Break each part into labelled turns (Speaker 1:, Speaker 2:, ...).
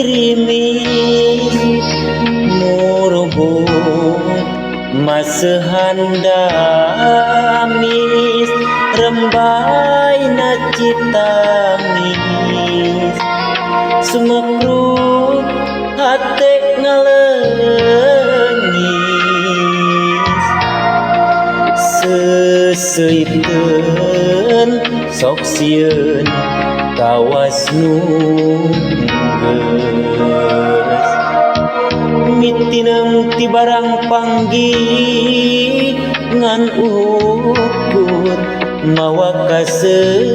Speaker 1: girimis murbut masehan damis rembay na citangis sumekrut hate ngaleungis seuseuyteun sok sieun kawas nu geus mitineung ti barang panggih ngan ukur mawa kasedih.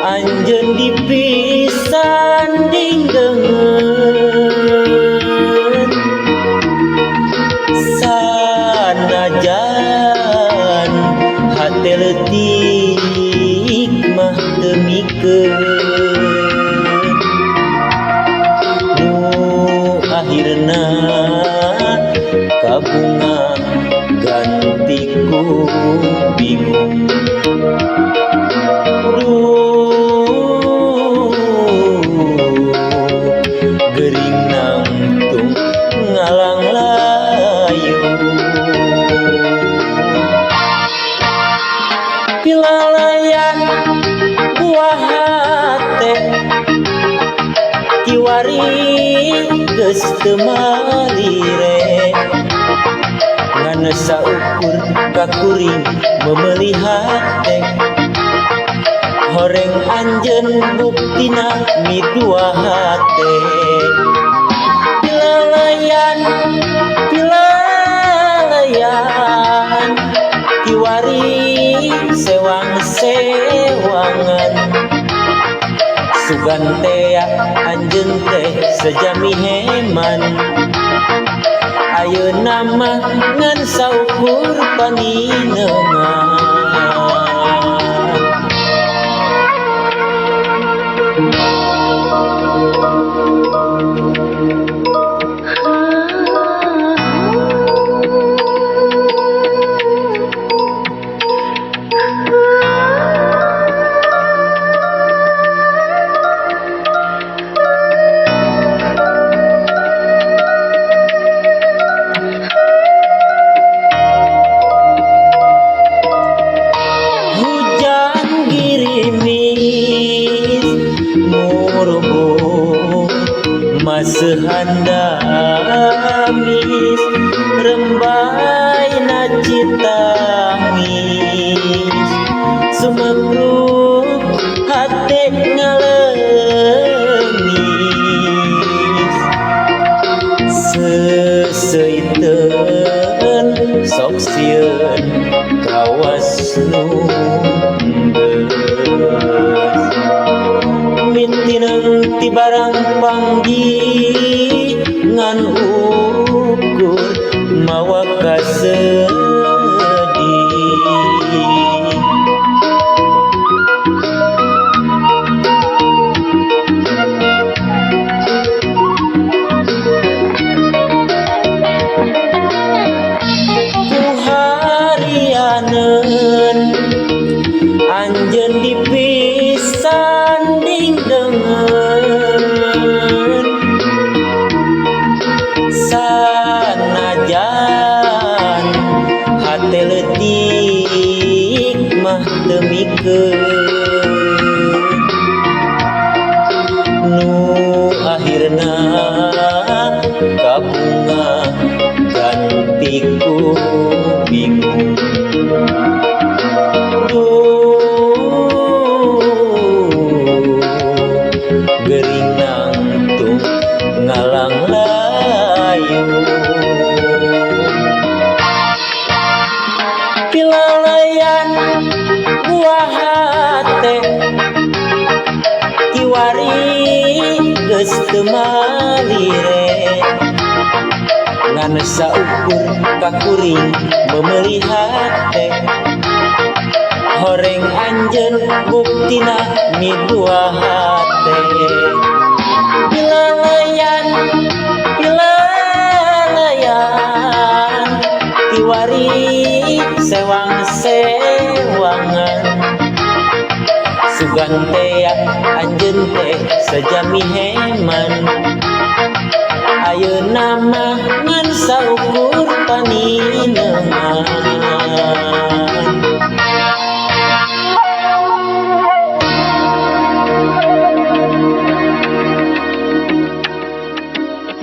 Speaker 1: Anjeun dipisanding deungeun sanajan hate leutik mah teu mikeun nu akhirna kabunga ganti ku bingung. Gering nangtung ngalang layu pilalayan buah hate kiwari geus teu malire ngan saukur ka kuring memeuli hate horeng anjeun buktina midua hate pilalayan pilalayan kiwari sewang-sewangan sugan tea anjeun teh sejami heman ayeuna mah ngan saukur panginengan. Hujan girimis murbut masehan damis rembay na citangis sumekrut hate ngaleungis seuseuyteun sok sieun kawas nu geus mitineung ti barang panggih ngan ukur mawa kasedih. Ku harianeun anjeun dipisanding deungeun sanajan hate leutik mah teu mikeun nu akhirna kabunga ganti ku bingung. Gering nangtung ngalang layu pilalayan buah hate kiwari geus teu malire ngan saukur ka kuring memeuli hate Horeng anjeun buktina midua hate. Pilaleyan, pilaleyan, kiwari sewang-sewangan. Sugan tea anjeun teh sajami heman. Ayeuna mah ngan saukur paninengan.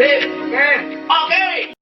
Speaker 2: Sip, oke. Oke.